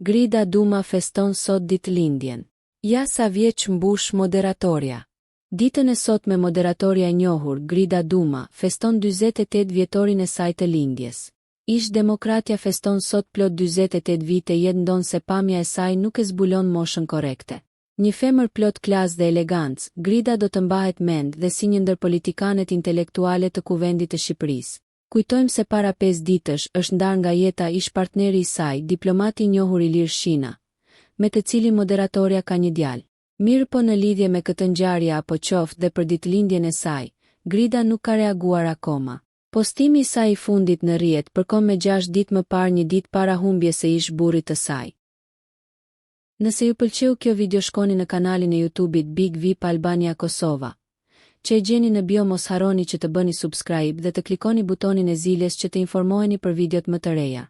Grida Duma feston sot ditëlindjen. Ja sa vjeç mbush moderatorja. Ditën e sotme moderatorja e njohur, Grida Duma, feston 48 vjetorin e saj të lindjes. Ish-demokratja feston sot plot 48 vite jetë ndonëse pamja e saj nuk e zbulon moshën korrekte. Një femër plot klas dhe elegancë, Grida do të mbahet mend dhe si një ndër politikanet intelektuale të Kuvendit të Shqipërisë. Kujtojmë se para pesë ditësh është ndarë nga jeta ish-partneri i saj, diplomati i njohur Ilir Shina, me të cilin moderatorja ka një djalë. Mirëpo në lidhje me këtë ngjarje apo qoftë dhe për ditëlindjen e saj, Grida nuk ka reaguar akoma. Postimi i saj i fundit në rrjet përkon me gjashtë ditë më parë një ditë para humbjes së ish-burrit të saj. Nëse ju pëlqeu kjo video shkoni në kanalin e YouTube-it Big Vip Albania Kosova, që e gjeni në bio mos harroni që të bëni subscribe dhe të klikoni butonin e ziles që të informoheni për videot më të reja.